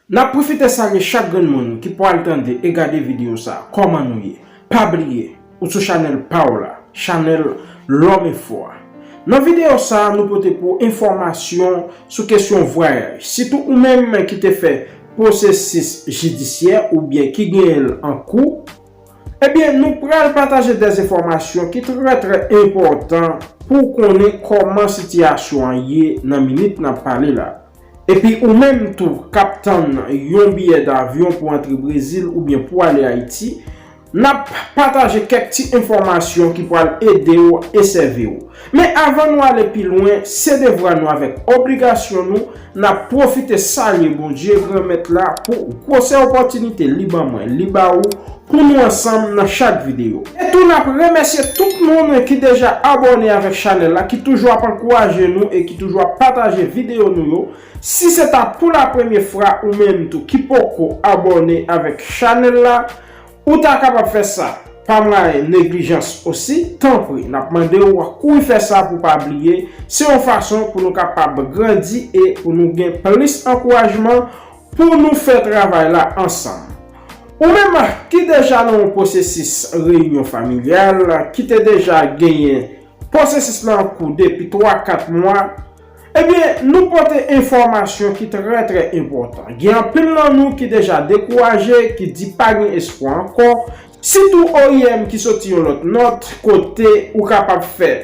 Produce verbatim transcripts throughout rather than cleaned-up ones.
N ap pwofite salye chak grenn moun ki pral tande e gade videyo sa a. Kòman nou ye? Pa bliye, ou sou chanèl pa w la, chanèl Lòm Enfo a. Nan videyo sa a, nou pote pou w enfòmasyon sou kesyon vwayaj. Sitou ou menm ki te fè pwosesis jidisyè oubyen ki genyen l an kou, ebyen, nou pral pataje de enfòmasyon ki trè, trè enpòtan pou w konnen kòman sitiyasyon an ye nan minit n ap pale la. Epi ou menm tou k ap tann yon biyè davyon pou antre Brezil oubyen pou ale Ayiti, n ap pataje kèk ti enfòmasyon ki pral ede w e sèvi w. Men avan nou ale pi lwen, se devwa nou avèk obligasyon nou, n ap pwofite salye Bondye Granmèt la pou gwosè opòtinite li ban mwen, li ba ou, pou nou ansanm nan chak videyo. E tou n ap remèsye tout moun ki deja abòne avèk chanèl la, ki toujou ap ankouraje nou e ki toujou ap pataje videyo nou yo. Si se ta pou la premye fwa ou menm tou ki poko abòne avèk chanèl la, ou ta kapab fè sa pa mwayen neglijans osi. Tanpri, n ap mande w kouri fè sa pou pa bliye. Se yon fason pou nou kapab grandi e pou nou gen plis ankourajman pou nou fè travay la ansanm. Ou menm ki deja nan yon pwosesis reyinyon familyal, ki te deja genyen pwosesis la an kou depi twa kat mwa, ebyen, nou pote enfòmasyon ki trè, trè enpòtan. Gen anpil nan nou ki deja dekouraje, ki di pa gen espwa ankò, sitou O I M ki soti yon lòt nòt kote ou kapab fè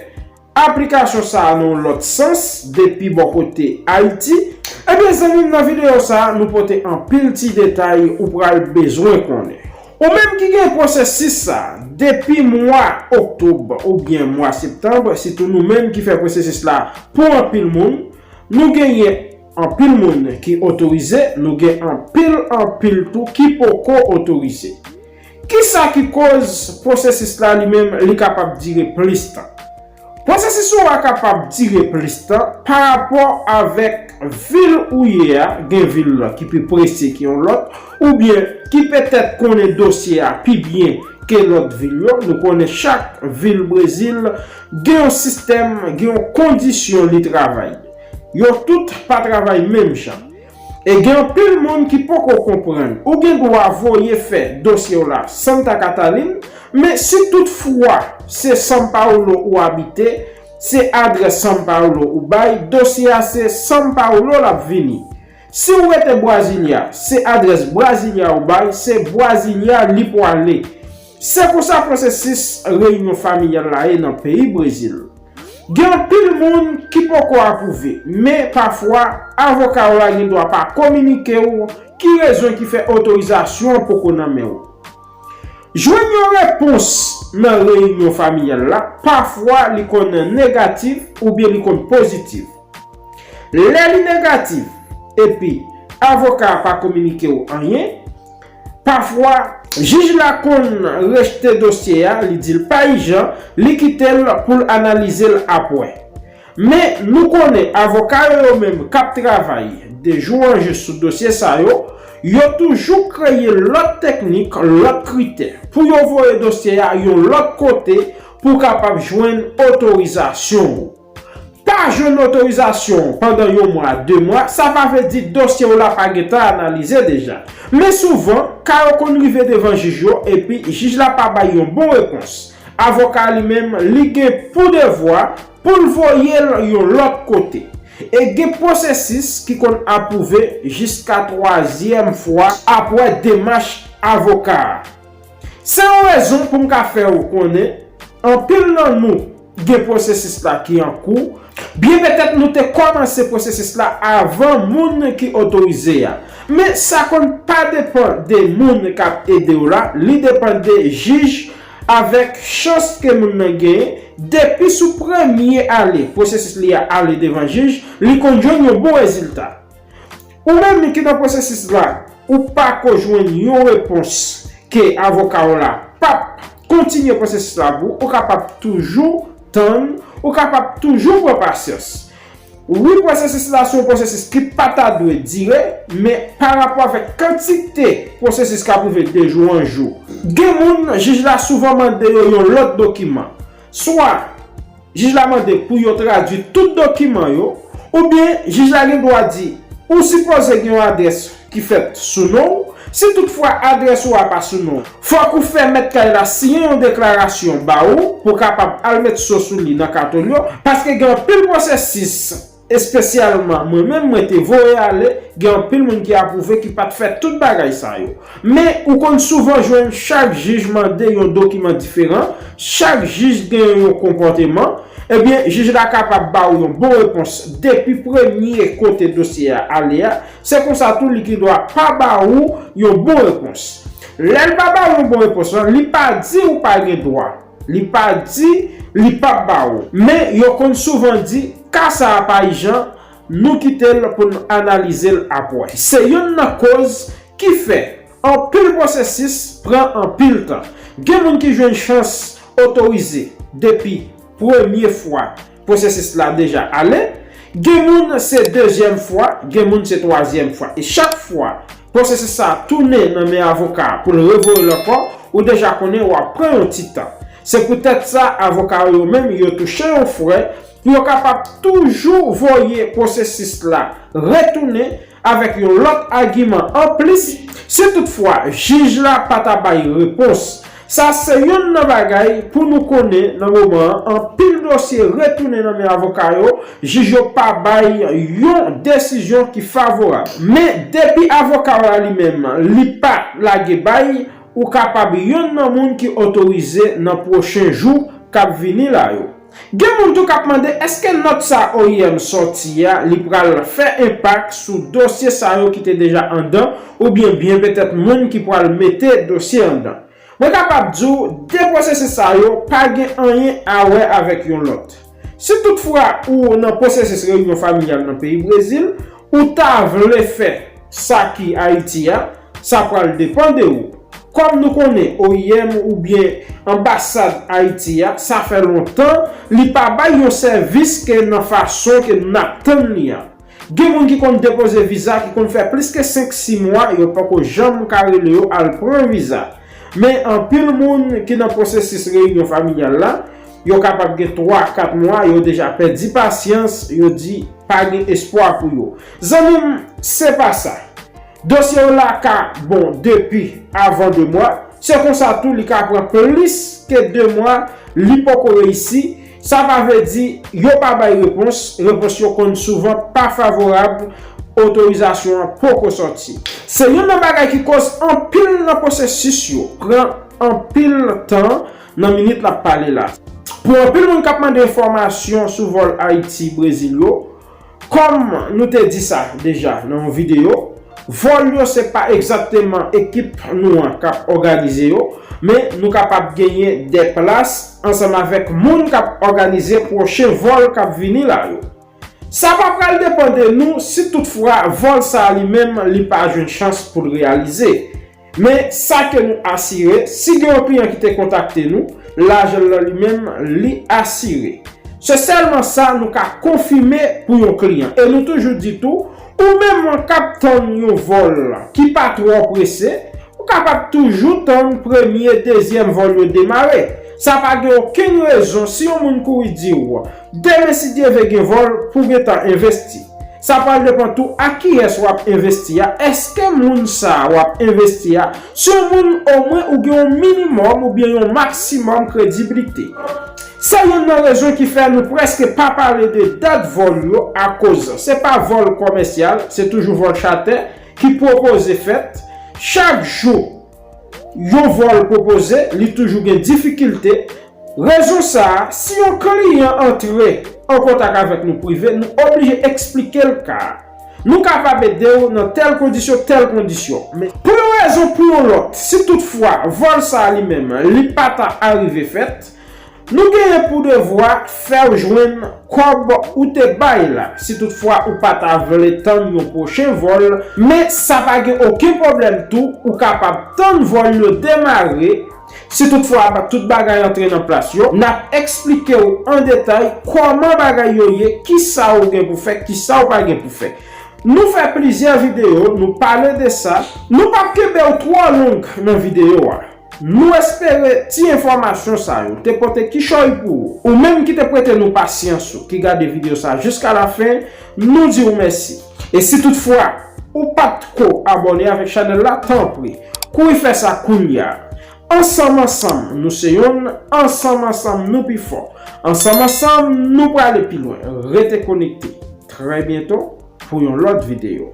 aplikasyon sa a nan yon lòt sans depi bò kote Ayiti. Ebyen, zanmi m, nan videyo sa a, nou pote anpil ti detay ou pral bezwen konnen. Ou menm ki gen pwosesis sa a depi mwa oktòb oubyen mwa septanm, sitou nou menm ki fè pwosesis la pou anpil moun, nou genyen anpil moun ki otorize, nou gen anpil, anpil tou ki poko otorize. Kisa ki koz pwosesis la li menm li kapab dire plis tan? Pwosesis ou a kapab dire plis tan pa rapò avèk vil ou ye a, gen vil ki pi prese ke yon lòt, oubyen ki petèt konnen dosye a pi byen ke lòt vil yo. Nou konnen chak vil Brezil gen yon sistèm, gen yon kondisyon li travay. Yo tout pa travay menm jan. E gen anpil moun ki poko konprann. Ou gen dwa voye fè dosye w la Santa Catalin, men si toutfwa se São Paulo ou abite, se adrès São Paulo ou bay, dosye a se São Paulo l ap vini. Si w rete Brasilia, se adrès Brasilia ou bay, se Brasilia li pwale. Se konsa pwosesis reyinyon familyal la ye nan peyi Brezil. Gen anpil moun ki poko apwouve, men pafwa, avoka w la gen dwa pa kominike w ki rezon ki fè otorizasyon an poko nan men w. Jwenn yon repons nan reyinyon familyal la, pafwa li konn negatif oubyen li konn pozitif. Lè li negatif, epi avoka a pa kominike w anyen, pafwa, jij la konn rejte dosye a, li di l pa ijan, li kite l pou l analize l apre. Men, nou konnen avoka yo, yo menm k ap travay de jou an jou sou dosye sa yo, yo toujou kreye lòt teknik, lòt kritè pou yo voye dosye a yon lòt kote pou kapab jwenn otorizasyon ou. Pa jwenn otorizasyon pandan yon mwa, de mwa, sa pa vle di dosye w la pa gentan analize deja. Men souvan, ka yo konn rive devan jij yo, epi jij la pa bay yon bon repons. Avoka a li menm, li gen pou devwa pou l voye l yon lòt kote. E gen pwosesis ki konn apwouve jiska twazyèm fwa apre demach avoka a. Se yon rezon pou m ka fè w konnen, anpil nan nou gen pwosesis la ki an kou, byen petèt nou te kòmanse pwosesis la avan moun ki otorize a. Men sa konn pa depann de moun k ap ede w la, li depann de jij avèk chans ke moun nan genyen. Depi sou premye ale pwosesis li a ale devan jij, li konn jwenn yon bon rezilta. Ou menm ki nan pwosesis la, ou pa ko jwenn yon repons ke avoka w la p ap kontinye pwosesis la pou ou, ou kapab toujou tann, ou kapab toujou pran pasyans. Wi, pwosesis la se yon pwosesis ki pa ta dwe dire, men pa rapò avèk kantite pwosesis k ap rive de jou an jou, gen moun jij la souvan mande yo yon lòt dokiman. Swa jij la mande pou yo tradui tout dokiman yo, oubyen jij la gen dwa di, ou sipoze gen yon adrès ki fèt sou non w. Si toutfwa adrès ou a pa sou non w, fòk ou fè mèt kay la siyen yon deklarasyon ba ou pou w kapab al met so sou li nan katòl yo, paske gen anpil pwosesis, espesyalman mwen menm mwen te voye ale, gen anpil moun ki apwouve ki pa t fè tout bagay sa yo. Men ou konn souvan jwenn chak jij mande yon dokiman diferan, chak jij gen yon konpòteman, ebyen jij la kapab ba ou yon bon repons depi premye kote dosye a ale a. Se konsa tou li gen dwa pa ba ou yon bon repons. Lè l pa ba ou yon bon repons lan, li pa di ou pa gen dwa. Li pa di li p ap ba ou. Men yo konn souvan di ka sa a pa ijan, nou kite l pou n analize l apre. Se youn nan koz ki fè anpil pwosesis pran anpil tan. Gen moun ki jwenn chans otorize depi premye fwa pwosesis la deja ale. Gen moun se dezyèm fwa, gen moun se twazyèm fwa. E chak fwa pwosesis sa a tounen nan men avoka a pou l revoye l ankò, ou deja konnen w ap pran yon ti tan. Se poutèt sa, avoka yo menm yo touche yon frè pou yo kapab toujou voye pwosesis la retounen avèk yon lòt agiman anplis, si toutfwa jij la pa ta bay repons. Sa se youn nan bagay pou nou konnen nan moman an, anpil dosye retounen nan men avoka yo, jij yo pa bay yon desizyon ki favorab. Men depi avoka w la li menm, li pa lage bay, ou kapab youn nan moun ki otorize nan pwochen jou k ap vini la yo. Gen moun tou k ap mande èske nòt sa O I M sòti a, li pral fè enpak sou dosye sa yo ki te deja anndan, oubyen byen petèt moun ki pral mete dosye anndan. Mwen kapab di w, de pwosesis sa yo pa gen anyen a wè avèk yon lòt. Si toutfwa ou nan pwosesis reyinyon familyal nan peyi Brezil, ou ta vle fè sa ki Ayiti a, sa pral depann de ou. Kòm nou konnen O I M oubyen anbasad Ayiti a, sa fè lontan li pa bay yon sèvis ke nan fason ke n ap tann li a. Gen moun ki konn depoze viza ki konn fè plis ke senk sis mwa, yo poko janm ka rele yo al pran viza. Men anpil moun ki nan pwosesis reyinyon familyal la, yo kapab gen twa, kat mwa, yo deja pèdi pasyans, yo di pa gen espwa pou yo. Zanmi m, se pa sa. Dosye w la ka bon depi avan de mwa. Se konsa tou li ka pran plis ke de mwa, li poko reyisi. Sa pa vle di yo pa bay repons. Repons yo konn souvan pa favorab. Otorizasyon an poko sòti. Se youn nan bagay ki koz anpil nan pwosesis yo pran anpil tan nan minit n ap pale la. Pou anpil moun k ap mande enfòmasyon sou vòl Ayiti-Brezil yo, kòm nou te di sa deja nan yon videyo, vòl yo se pa egzakteman ekip nou an k ap òganize yo, men nou kapab genyen de plas ansanm avèk moun k ap òganize pwochen vòl k ap vini la yo. Sa pa pral depann de nou si toutfwa vòl sa a li menm li pa jwenn chans pou l reyalize. Men sa ke nou asire, si gen yon kliyan ki te kontakte nou, lajan l lan li menm li asire. Se sèlman sa nou ka konfime pou yon kliyan. E nou toujou di tou, ou menm k ap tann yon vòl ki pa twò prese, ou kapab toujou tann premye, dezyèm vòl yo demare. Sa pa gen okenn rezon si yon moun kouri di w, demen si Dye vle gen vòl pou w gentan envesti. Sa pral depann tou ak kiyès w ap envesti a. Èske moun sa a w ap envesti a se yon moun omwen ou gen yon minimòm oubyen yon maksimòm krediblite? Se youn nan rezon ki fè nou prèske pa pale de dat vòl yo, akoz se pa vòl kòmèsyal, se toujou vòl chatè ki pwopoze fèt. Chak jou yon vòl pwopoze, li toujou gen difikilte. Rezon sa a, si yon kliyan antre an kontak avèk nou prive, nou oblije eksplike l ka a. Nou kapab ede w nan tèl kondisyon, tèl kondisyon. Men, pou yon rezon pou yon lòt, si toutfwa vòl sa a li menm, li pa ta arive fèt, nou genyen pou devwa fè w jwenn kòb ou te bay la. Si toutfwa ou pa ta vle tann yon pwochen vòl, men sa pa gen okenn pwoblèm tou, ou kapab tann vòl yo demare. Si toutfwa tout bagay antre nan plas yo, n ap eksplike w an detay kòman bagay yo ye, kisa w gen pou fè, kisa w pa gen pou fè. Nou fè plizyè videyo, nou pale de sa. Nou p ap kenbe w twò long nan videyo a. Nou espere ti enfòmasyon sa yo te pote kichòy pou ou. Ou menm ki te prete nou pasyans ou, ki gade videyo sa jiska lafen, nou di w mèsi. E si toutfwa ou pa t ko abòne avèk chanèl la, tanpri, kouri fè sa kounye a. Ansanm ansanm, nou se yonn, ansanm ansanm, nou pi fò. Ansanm ansanm, nou prale pi lwen. Rete konekte. Trè byento pou yon lòt videyo.